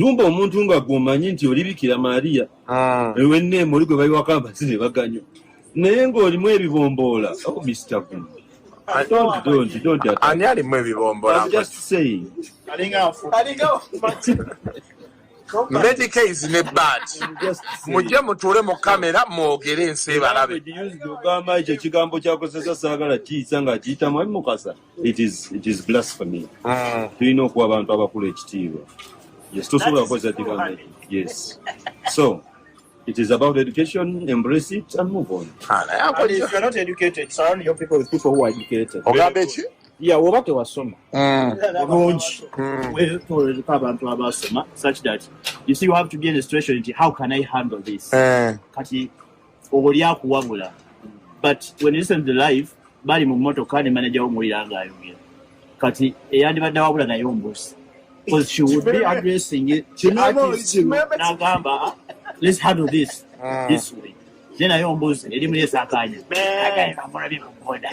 Lumba omuntu nga gwomanyi nti oli Bikira Maria ewenneema oli gwe bayiwako amazzi ne baganywa, naye ng'olimu ebibomboola. Oh, Mr. Gumbi, don't, don't, don't attack. Ani alimu ebibombola? I'm just saying. Medicase ne Bat. I'm just saying. Mujje mutuule mu kamera mwogere, ensi ebalabe. Language used, ogamba ekyo ekigambo kyakozesa saagala kiyisa ng'akiyitamu ali Mukasa. It is blasphemy. Tulina okuwa abantu abakulu ekitiibwa. Yes, tosobola kukozesa kigambo ekyo. Yes, so it is about education. Embrace it and move on. Ah, naye And akoze- if you're not educated, surround your people with people who are educated. Ogamba eki? Yeah, woba tewasoma bulungi, weetoolezeko abantu abasoma such that you see you have to be in a situation nti, "How can I handle this?" Kati oli akuwabula, but when you listen to the live, bali mu mmotoka ne manager womuwulira ng'ayogera. Kati eyandibadde awabula naye ombuzi, because she would be addressing it, the Kimeme artist, original. n'agamba, "Ah, let's handle this this way." Ze naye ombuzi eri muri esakanya agamba mu boda.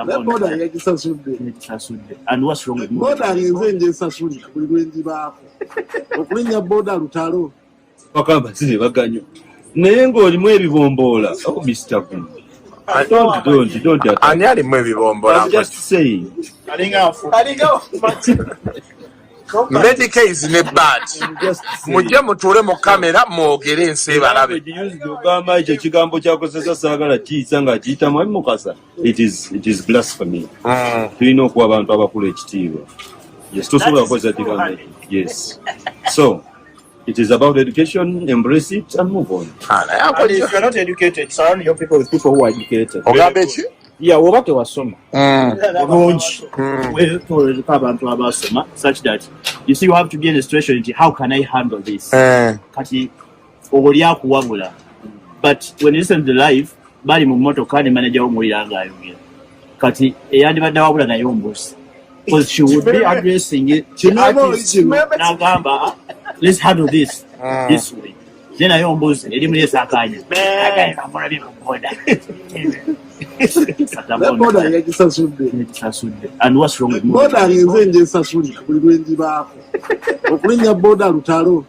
Ne boda yagisasudde. Yagisasudde. And what's wrong with Boda ngenze njesasulira buli lwe ngibaako. Okulinnya boda lutalo. Wako amazzi ne baganywa, naye ng'olimu ebibomboola. Oh, Mr. Gumbi, don't, don't, don't attack. Ani alimu ebibombola? I'm just saying. Medicase ne Bat. I'm just saying. Mujje mutuule mu kamera mwogere, ensi ebalabe. Language used, ogamba ekyo ekigambo kyakozesa saagala kiyisa ng'akiyitamu ali Mukasa. It is blasphemy. Tulina okuwa abantu abakulu ekitiibwa. Yes, tosobola kukozesa kigambo ekyo. Yes, so it is about education. Embrace it and move on. Ah, naye And akoze- if you're not educated, surround your people with people who are educated. Ogamba eki? Yeah, woba tewasoma bulungi, weetoolezeko abantu abasoma such that you see you have to be in a situation nti, "How can I handle this?" Kati oli akuwabula, but when you listen to the live, bali mu mmotoka ne manager womuwulira ng'ayogera. Kati eyandibadde awabula naye ombuzi, because she would be addressing it, the Kimeme artist, original. n'agamba, "Ah, let's handle this way." Ze naye ombuzi eri muri esakanya agamba mu boda. Ne boda yagisasudde. Yagisasudde. And what's wrong with Boda ngenze njesasulira buli lwe ngibaako. Okulinnya boda lutalo.